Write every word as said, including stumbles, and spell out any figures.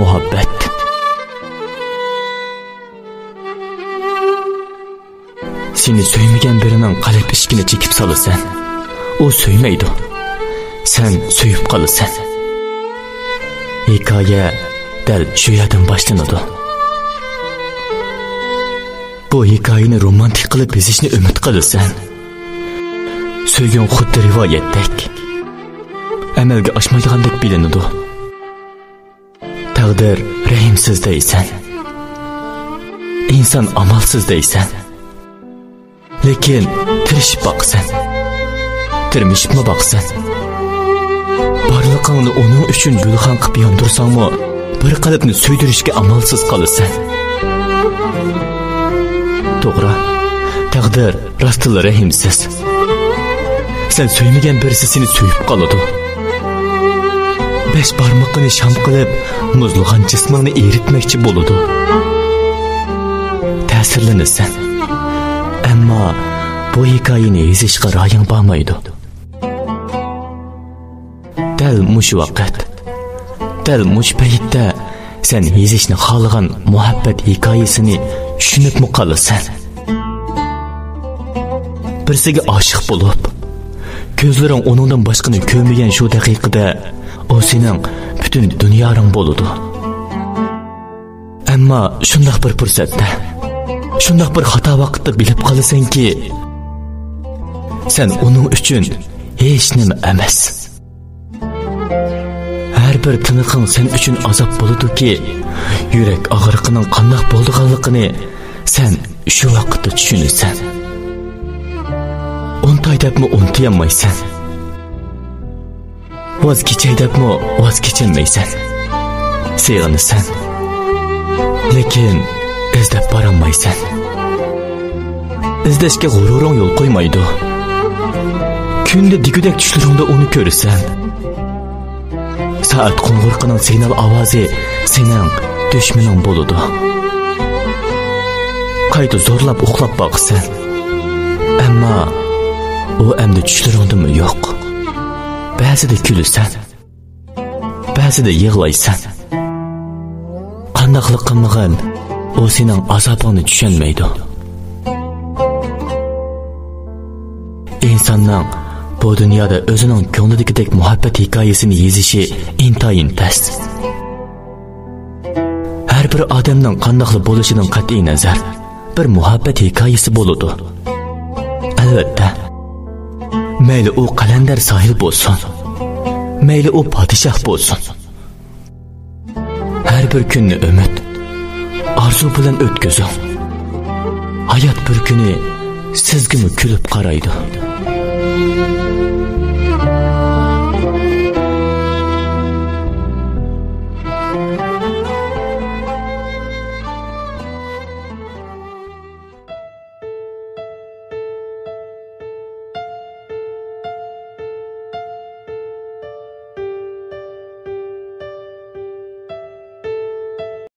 مۇھەببەت. سېنى سۆيمىگەن بىرىنىڭ قەلب ئىشىكىنى چېكىپ سالىسەن. ئۇ سۆيمەيدۇ. سەن سۆيۈپ قالىسەن. ھېكايە دەل شۇ يەردىن باشلىنىدۇ. بۇ ھېكايىنى رومانتىك قىلىپ يېزىشنى ئۈمىد قىلىسەن. سۆيگۈڭ خۇددى رىۋايەتتەك، ئەمەلگە ئاشمايدىغاندەك بىلىنىدۇ. تەقدىر رەھىمسىز دەيسەن. ئىنسان ئامالسىز دەيسەن. لېكىن تىرىشىپ باقىسەن. تىرمىشىپمۇ باقىسەن. بارلىقىڭنى ئۇنىڭ ئۈچۈن گۈلخان قىلىپ ياندۇرساڭمۇ، بىر قەلبنى سۆيدۈرۈشكە ئامالسىز قالىسەن. توغرا، تەقدىر راستلا رەھىمسىز. سەن سۆيمىگەن بىرسى سېنى سۆيۈپ قالىدۇ. بەش بارمىقىنى شام قىلىپ، مۇزلىغان جىسمىڭنى ئېرىتمەكچى بولىدۇ. تەسىرلىنىسەن. ئەمما بۇ ھېكايىنى يېزىشقا رايىڭ بارمايدۇ. دەل مۇشۇ ۋاقىت، دەل مۇشۇ پەيتتە سەن يېزىشنى خالىغان مۇھەببەت ھېكايىسىنى چۈشىنىپمۇ قالىسەن. بىرسىگە ئاشىق بولۇپ، كۆزلىرىڭ ئۇنىڭدىن باشقىنى كۆرمىگەن شۇ دەقىقىدە، ئۇ سېنىڭ پۈتۈن دۇنياڭ بولىدۇ. ئەمما شۇنداق بىر پۇرسەتتە، شۇنداق بىر خاتا ۋاقىتتا بىلىپ قالىسەنكى، سەن ئۇنىڭ ئۈچۈن ھېچنېمە ئەمەس. ھەر بىر تىنىقىڭ سەن ئۈچۈن ئازاب بولىدۇكى، يۈرەك ئاغرىقىنىڭ قانداق بولىدىغانلىقىنى سەن شۇ ۋاقىتتا چۈشىنىسەن. ئۇنتاي دەپمۇ ئۇنتۇيالمايسەن. ۋاز كېچەي دەپمۇ ۋاز كېچەلمەيسەن. سېغىنىسەن. لېكىن ئىزدەپ بارالمايسەن. ئىزدەشكە غۇرۇرۇڭ يول قويمايدۇ. كۈندە دېگۈدەك چۈشلىرىڭدە ئۇنى كۆرىسەن. سائەت قوڭغۇرىقىنىڭ سىگنال ئاۋازى سېنىڭ دۈشمىنىڭ بولىدۇ. قايتا زورلاپ ئۇخلاپ باقىسەن. ئەمما ئۇ ئەمدى چۈشلىرىڭدىمۇ يوق. بەزىدە كۈلىسەن، بەزىدە يىغلايسەن. قانداقلا قىلمىغىن، ئۇ سېنىڭ ئازابىڭنى چۈشەنمەيدۇ. ئىنساننىڭ بۇ دۇنيادا ئۆزىنىڭ كۆڭلىدىكىدەك مۇھەببەت ھېكايىسىنى يېزىشى ئىنتايىن تەس. ھەر بىر ئادەمنىڭ قانداقلا بولۇشىدىن قەتئىينەزەر، بىر مۇھەببەت ھېكايىسى بولىدۇ. ئەلۋەتتە، مەيلى ئۇ قەلەندەر ساھىل بولسۇن، مەيلى ئۇ پادىشاھ بولسۇن. ھەر بىر كۈننى ئۈمىد، ئارزۇ بىلەن ئۆتكۈزۈڭ. ھايات بىر كۈنى سىزگىمۇ كۈلۈپ قارايدۇ.